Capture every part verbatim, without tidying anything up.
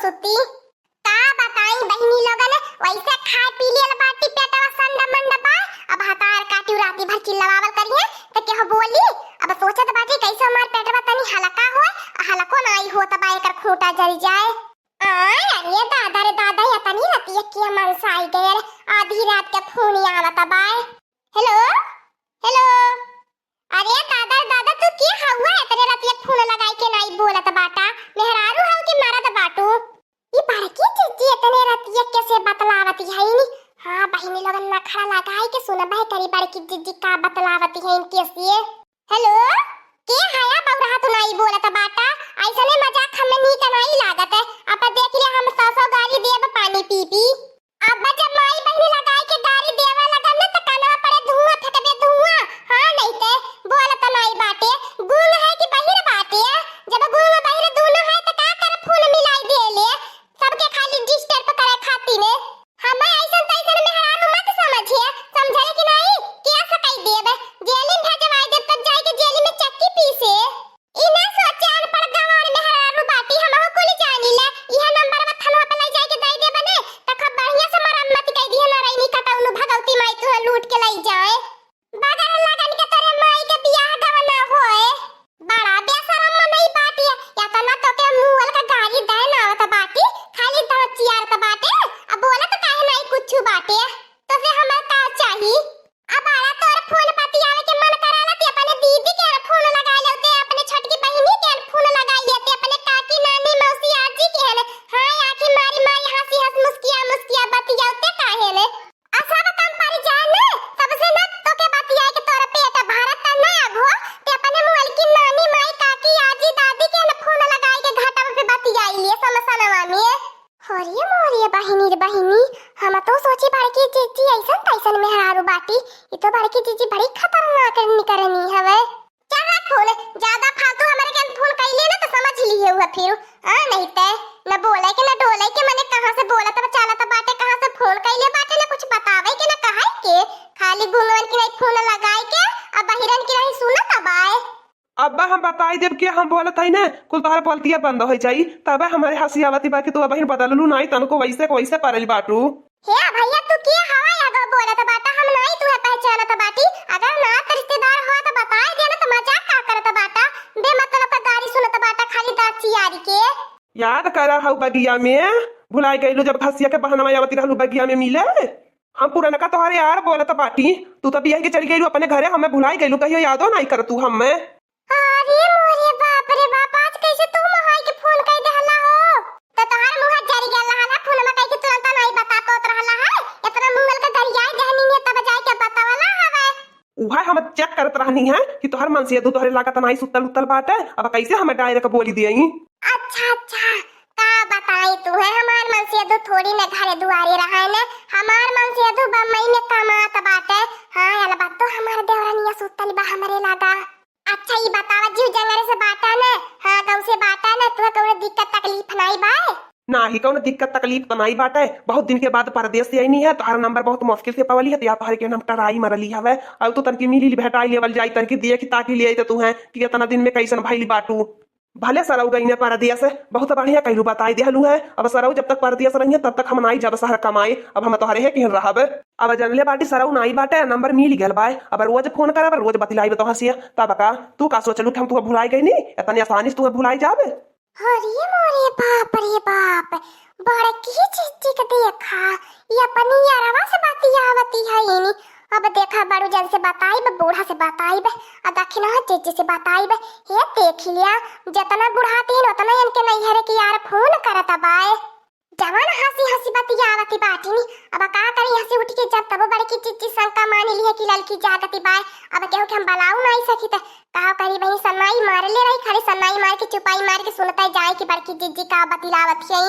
सुती। का बताई बहिनी लोगन, वैसे खाए पी लियल बाटी, पेटवा संडा मंडा बा। अब हतार काटी राती भर चिल्लावल करिए त केहू बोली। अब सोचत बाटी कैसे हमार पेटवा तनी हल्का होए, आ हल्को नाई होत बा, एकर खूंटा जल जाए। आय, अरे दादा रे दादा, या तनी रतिया के मनसाई गयल, आधी रात के फोन आवत बाय। हेलो, हेलो। अरे दादा रे दादा, तू के हउआ, इतने रतिया फोन लगाई के नाई बोलत बाटा? मेहरारू हउ कि मरद बाटू? ई बड़की जिज्जी इतने रतिया के से बतलावत हईन? हाँ बहिनी लोगन, नखरा लगाई के सुनबे करी बड़की जिज्जी का बतलावत हईन के से। हेलो, के हया बौरहा तू नाई बोलत बाटा? ऐसने मजाक हमें नीक नाई लागत है। अब देख ले हम सौ सौ गारी देब पानी पी पी। अब जब माई बहिनी लगाई के गारी देवे लगन न त कनवा पड़े धुआं फेंकबे धुआं। हाँ नहीं ते बोलत नाई बाटे। गूंग है कि बहिर बाटे? जब गूंग बहिर दोनों है त का कर फोन मिलाई दे ले? सबके खाली डिस्टर्ब करे खातिर। हमें ऐसन तैसन मेहरारू मत समझिए, समझले कि नहीं? क्या सकाई देब, जेली में भेजवाई देब, तब जाए के जेली में चक्की पीसे। ई ना सोचे अनपढ़ गंवार मेहरारू बाटी, हमहू कुल जानी ले। इहे नंबर में थनवा पे ले जाए के दे देबे ने, त खूब बढ़िया से मरम्मत कई दिहे नारायणी कटौनू भगवती माई तुहे लूट के ले जाए। बगल लगन के तोरे माई के बियाह गवना होए। बड़ा बेशरम मनई बाटी, एतना तोके मुअल के गारी देन आवत बाटी, खाली दांत चियारत बाटे, अब बोलत काहे नाई कुछु बाटे? तोसे हमार का चाही? अब बड़ा तोर फोन बतियावे के मन कराला, ते अपने दीदी के फोन लगा लेते, अपने छोटकी बहिनी के फोन लगा लेते, अपने काकी, नानी, मौसी, आजी के है। हाँ, आँखी मारी मारी हंसी हंस मुस्किया मुस्किया बतियाते काहे ने? आ सब काम परि जाए न, सबसे न तोके बतियाए के तोर पेट भरत त न अघो, ते अपने मुअल की नानी, माई, काकी, आजी, दादी के न फोन लगाए के घाटवा पे बतियाई लिए समसनवा में। अरे मोरे बहिनी रे बहिनी, हम तो सोची बड़की जिज्जी ऐसन तैसन मेहरारू बाटी, ई तो बड़की जिज्जी बड़ी खतरनाक निकरनी हवे। चल रख फोन, ज्यादा फालतू हमरे के फोन कइले ना तो समझ लिए हुआ फिर। हाँ, नहीं ते न बोले के न डोले के, मने कहाँ से बोलत बा, चालत बाटे, कहाँ से फोन कइले बाटे, न कुछ बतावे के न कहे के, खाली गुंगवन की नहीं फोन लगाए के, अब बहिरन की नहीं सुनत बाए। अब्बा हम बताई देब कि हम बोलत हई ने, कुल तोहर बोलतिया बंद हो जाई, तबे हमारे हंसी आवती बा कि तू अबहिन बदललू नाई, तनको वैसे के वैसे परल बाटू। हे भैया, तू के हवा एगो बोलत बाटा? हम नाई तुहे पहचानत बाटी। अगर नात रिश्तेदार हो तो बताए दे ना, तो मजाक का करत बाटा? बेमतलब का गारी सुनत बाटा, खाली दांत चियारी के। याद करा हऊ बगिया में, भुलाई गइलू जब घसिया के बहनवा आवती रहलू बगिया में मिले। हम पुरनका तोहरे यार बोलत बाटी, तू तो बियाह के चली गइलू अपने घरे, हमें भुलाई गइलू, कहियो यादो नाई करतू हमें। अरे मोरे बाप रे बाप, आज कैसे तू मोहाई के फोन कई देहला हो? त तोहार मुंह जरि गया रहला, फोन में कई के तुरंत नहीं बता पावत रहला है। इतना मुंगल के गरियाई देहनी है, तब जाए के बतावला हवे। उहे हम चेक करत रहनी है कि तोहर मनसेधू तोहरे लागत नहीं सुतल उतल बाटे, अब कैसे हमें डायरेक्ट बोली दियई? अच्छा अच्छा, का बताई तुहे, हमार मनसेधू थोड़ी न घरे दुआरे रहे न, हमार मनसेधू बम्बई में कमात बाटे। हाँ, अलबत्तो हमार देवरनिया सुतल बा हमरे लागा। अच्छा, ई बतावा, जीव जंगरे से बाटा न? हाँ, गौ से बाटा न? तुहे कौनो दिक्कत तकलीफ नाई बा? नाही, कौनो दिक्कत तकलीफ तो नाई बाटे। बहुत दिन के बाद परदेस से आईनी है, तोहार नंबर बहुत मुश्किल से पवली है, तो या तोहरे के हम ट्राई मरली हवे। अब तू तनकी मिली भेटाई लेवल जाई, तनकी देख ताकि ले आई तो तुहे कि इतना दिन में कैसन भइल बाटू। भले सरऊ गईने परदेस, बहुत बढ़िया कइलू बताई देहलू है। अब सरऊ जब तक परदेस रही है, तब तक हम नाई जब शहर कमाए। अब हम तोहरे है केहन रहब। अब जनले बाटी सरऊ नाई बाटे, नंबर मिल गल बाय। अब रोज फोन करब, रोज बतिलाइब तोहसे। तब का तू का सोचलू कि हम तुहे भुलाई गईनी? इतने आसानी से तुहे भुलाई जाबे? अरे मोरे बाप रे बाप, बड़की जिज्जी के देखा, ये अपनी यारवा से बतियावती है इनी। अब देखा बड़ू जन से बताइब, बूढ़ा से बताइब, आ दखिनहा जिज्जी से बताइब। हे देख लिया, जतना बुढ़ाती है उतना इनके नैहरे के यार फोन करत बाय। जवन हंसी हंसी बतियावती बाटिनी, अब का करी, हंसी उठ के जब तब बड़की जिज्जी शंका मानी ली है कि ललकी जागती बाय। अब केहू के हम बलाऊ नाई सकी त का करी बहिनी, सन्नाई मार ले रही, खाली सन्नाई मार के चुपाई मार के सुनता जाए कि बड़की जिज्जी का बतिलावत है।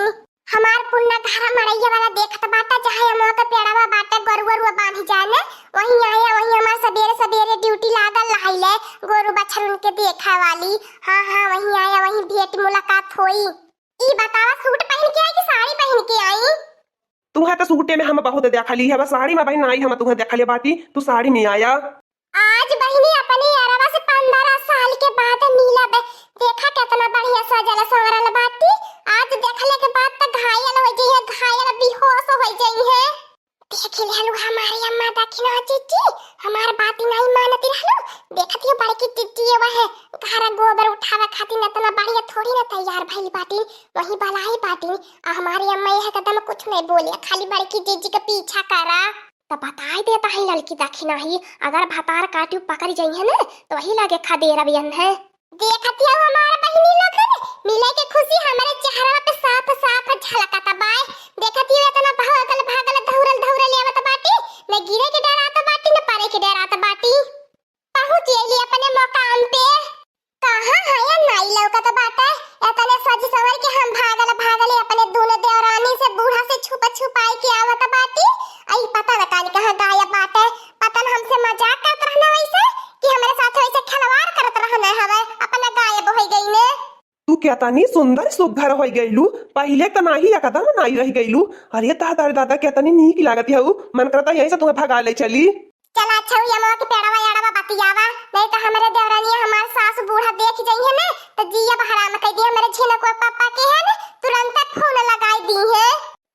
हमार पुन्ना घर मड़ैया वाला देखत बाटा, जहाँ अमवा के पेड़वा बाटे, गोरुआ रुआ बांधी जाए न, वहीं आया, वहीं हमार सबेरे सबेरे ड्यूटी लागल रहाइले, गोरू बछरुन के देखे वाली। हाँ हाँ, वहीं आया, वहीं भेंट मुलाकात होई। ई बतावा, सूट पहिन के आई कि साड़ी पहिन के आई? तुहे तो सूटे में हम बहुत देखली है, बस साड़ी में बहिन आई, हम तुहे देखले बाटी, तू साड़ी में आया। आज बहिनी अपने यारवा से पन्द्रह साल के बाद मिलब। देखा केतना बढ़िया सजल संवरल बाटी। आज तो देखले के बाद तो घायल होइ जइहे, घायल बेहोश होइ जइहे। देख लेहलू हमारी अम्मा दखिना जिज्जी, हमार बात ही नहीं मानती रहलू। देखत ही बड़की जिज्जी ये वह घर गोबर उठावे खातिर इतना बढ़िया थोड़ी ना तैयार भइल बाटी, वही बलाई बाटी। आ हमारी अम्मा यह कदम कुछ नहीं बोले, खाली बड़की जिज्जी के पीछा करा। तो बताई देता है ललकी दखिना ही, अगर भतार काटियो पकड़ जइहे न, तो वही लागे खदेर अबियन है। देखत हऊ हमार बहिनी लोगन, मिले के खुशी हमरे चेहरा पे साफ साफ झलकत बाय। देखत हऊ एतना भागल भागल, धौरल धौरल आवत बाटी, न गिरे के डरात बाटी, न पड़े के डरात बाटी। पहुँच अइली अपने मकाम पे। कहाँ है या नाई लौकत बाटे? एतने सज सवर के हम भागल भागल अपने दूनो देवरानी से, बूढ़ा से छुप छुपाई के आवत बाटी। आई पता न कान कहाँ गायब बाटे। पता न हमसे मजाक करत रहना वैसे कि हमरे साथ वैसे खिलवाड़ करत रहना हवे, अपना गायब होइ गई ने। तू केतनी सुंदर सुघर होइ गइलू, पहिले त नाही एकदम नाही रह गइलू। अरे दादा रे दादा, केतनी नीक लागत हऊ, मन करता यहीं से तुम्हें भगा ले चली। चला अच्छा हुई अमवा के पेड़वा एड़वा बतियावा, नहीं तो हमरे देवरानिया हमार सास बूढ़ा देख जइहे ना, तो जियब हराम कर दी हमरे झिनक पापा के है ना, तुरंत फोन लगाई दी है।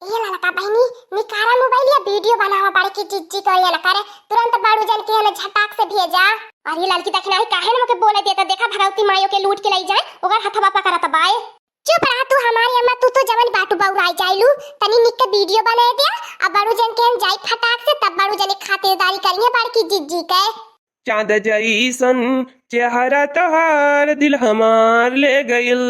ए ललका बहिनी, निकारा मोबाइल या वीडियो बनावा बड़की जिज्जी को ये लकर, तुरंत बड़ू जन के है ना झटाक से भेजा। अरे ललकी दखिना ही काहे न मोके बोले देता, देखा भगवती मायो के लूट के लई जाए, ओकर हथवा पकड़त बाय। चुप रहा तू हमारी अम्मा, तू तो जवन बाटू बउराई जाइलू। तनी निक के वीडियो बनाए दिया, अब बड़ू जन के हम जाई फटाक से, तब बड़ू जन के खातिरदारी करिए बड़की जिज्जी के। चांद जैसन चेहरा तोहार दिल हमार ले गइल।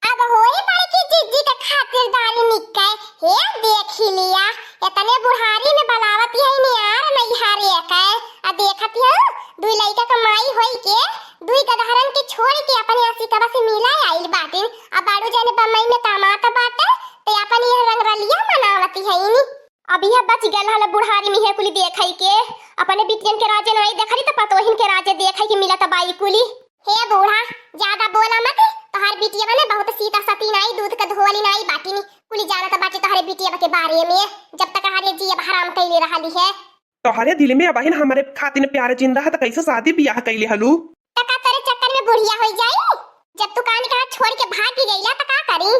अब होई बड़की जिज्जी के खातिरदारी निक के, हे देखी लिया, इतने बुढ़ारी में बलावत यही नियार नैहरे के। आ देखत हो, दुई लइका के माई होई के, दुई गदहरन के छोड़ के अपने आशिकवा से मिला आइल बाटिन। आ बाड़ू जाने बम्बई में कमात बाटे, ते अपन यह रंगरलिया मनावत हईन। अब यह बच गल हल बुढ़ारी में है कुली देखई के, अपने बिटियन के राजे नाई देखली त पतोहिन के राजे देखई के मिलत बाई कुली। हे बूढ़ा, ज्यादा बोला मत, तोहार बिटिया ने बहुत सीता सती नाई, दूध के धोवली नाई बाटिन, कुली जानत बाटे तोहरे बिटिया के बारे में, जब तक हरे जियब हराम कैले रहली है। तोहरे दिल में अबहिन हमरे खातिर प्यार जिंदा है, त कैसे शादी बियाह कैले हलू? त का तोरे चक्कर में बुढ़िया होई जाई? जब तू कान के हाथ छोड़ के भाग भी गईला, त का करी?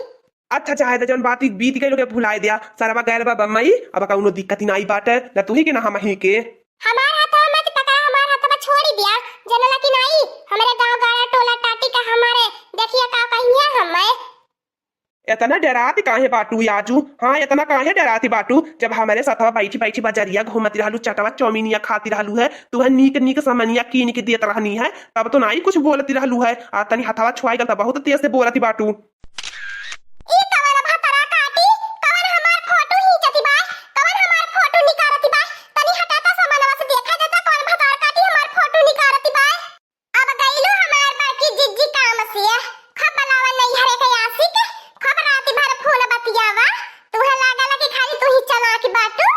अच्छा, चाहे त जौन बात बीत गई, ओके भुलाए दिया। सरवा गैल बा बम्बई, अब कौनो दिक्कत ही नाई बाटे, न तू ही के, न हम ही के। हमार हाथवा मत पकड़ा, हमार हाथवा छोड़ी दिया। जनला कि नाई, हमरे गाँव गाड़ा टोला टाटी का हमारे, देखिए का कहिए हमें। इतना डरात काहे बाटू आजू? हाँ, इतना काहे डरात बाटू? जब हमरे साथवा बैठी बैठी बजरिया घूमत रहलू, चटवा चौमिनिया खाती रहलू है, तुहे नीक नीक समनिया कीन के देत रहनी है, तब तो नाई कुछ बोलत रहलू है। आ तनी हथवा छुआई गल त बहुत तेज से बोलत बाटू। ई कवन भतरा काटी, कवन हमार फोटो खींचत बा, कवन हमार फोटो निकारत बा? तनी हटा त समनवा से देखा जाता, कवन भतार काटी हमार फोटो निकारत बा। अब गईलू हमार बड़की जिज्जी काम से, खूब बलावा नैहरे के आशिक, खूब राती भर फोन बतियावा, तुहे लागल कि खाली तू ही चालाक बाटू।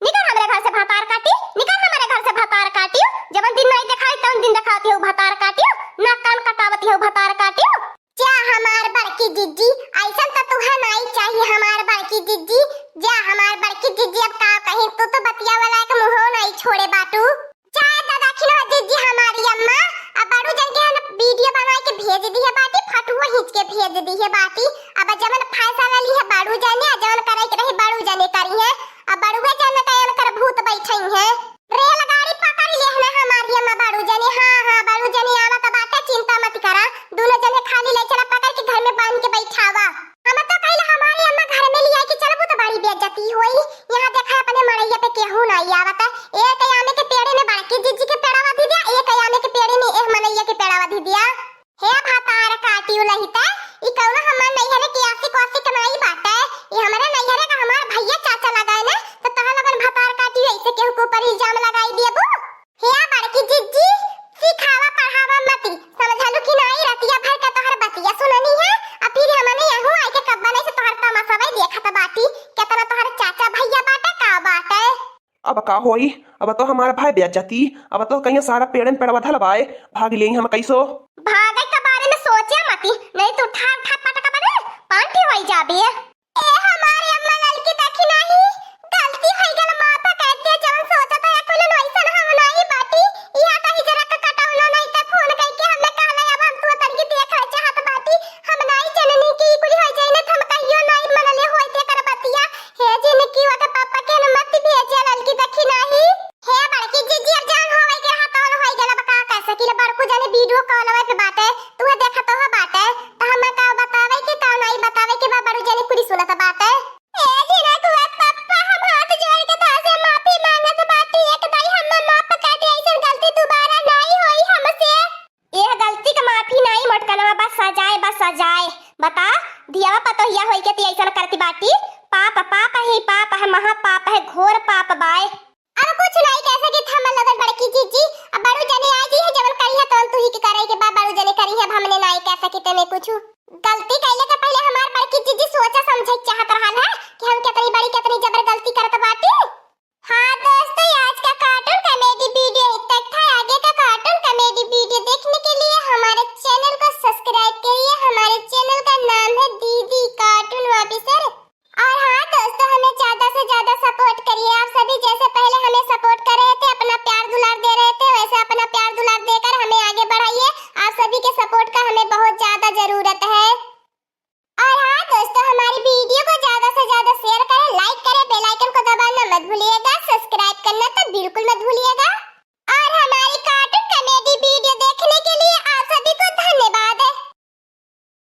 निकल हमरे घर से भतार काटी, निकल हमरे घर से भतार काटियो, जवन दिन नहीं देखाई तवन दिन देखाती हो भतार काटियो, ना कान कटावती हो भतार काटियो। जा हमार बड़की जिज्जी, ऐसन त तुहे नाई चाही हमार बड़की जिज्जी। जा हमार बड़की जिज्जी, अब का कहीं, तू तो बतियावे लायक मुंहो नाई छोड़े बाटू। चाहे दादा खिलवा जिज्जी हमारी अम्मा, अब बड़ू जन के हम वीडियो बनाई के भेज दिहे बाटी, फटुओ खींच के भेज दिहे बाटी। अब जवन फैसला ली है बड़ू जने, आ जवन करे के रही बड़ू जने करी है। अब बड़ुए जने का एनकर भूत बैठई है। रेलगाड़ी पकड़ ले है ना हमारी अम्मा बड़ू जने। हाँ, हाँ, बड़ू जने आवत बाटे, चिंता मत करा। दोनों जने खाली ले चला पकड़ के घर में बांध के बैठावा। हम तो कहिला हमारी अम्मा घर में लिया के चलबू तो बड़ी बेइज्जती होई। यहाँ देखा अपने मड़ैया पे केहू नाई आवत। एक आमे के पेड़े में बड़की जिज्जी के पेड़वा दी दिया, एक आमे के पेड़े में एह मनैया के पेड़वा दी दिया। हे भतार काटियो लहिता, ई कौनो हमार नैहरे के आशिक वाशिक नाई बाटे। ई हमरे नैहरे का हमार भैया चाचा लगाए ने, तो तोहर लगन भतार काटियो ऐसे केहू के ऊपर इल्जाम लगाई देबू? हे बड़की जिज्जी, सिखावा पढ़ावा मती, समझलू कि नाई? रतिया भर का तोहर बतिया सुननी है, आ फिर हमने यहू आइके कब्बा नहीं से तोहर तमाशा देखत बाटी, केतना तोहर चाचा भैया बाटे का बाटे। अब का होई, अब तो हमार भाई बेइज्जती, अब तो कहीं सारा पेड़न पेड़वा धलवाए, भाग लेई हम कैसो। भागे के बारे में सोचे मती, नहीं तो उठा उठा पटक बने पांठी होई जाबे। ए हमारे अम्मा ललकी देखी नाही, गलती होई गल, माफ कर दे, जवन सोचत है कुल वैसन हम नाही बाटी। इहा कहीं जरा का कटौना नहीं त फोन करके हमें कहले, अब हम तू तनकी देख ले चाहत बाटी, हम नाही जननी की कुल हो जाई न, हम तो कॉलवे पे बाटे, तू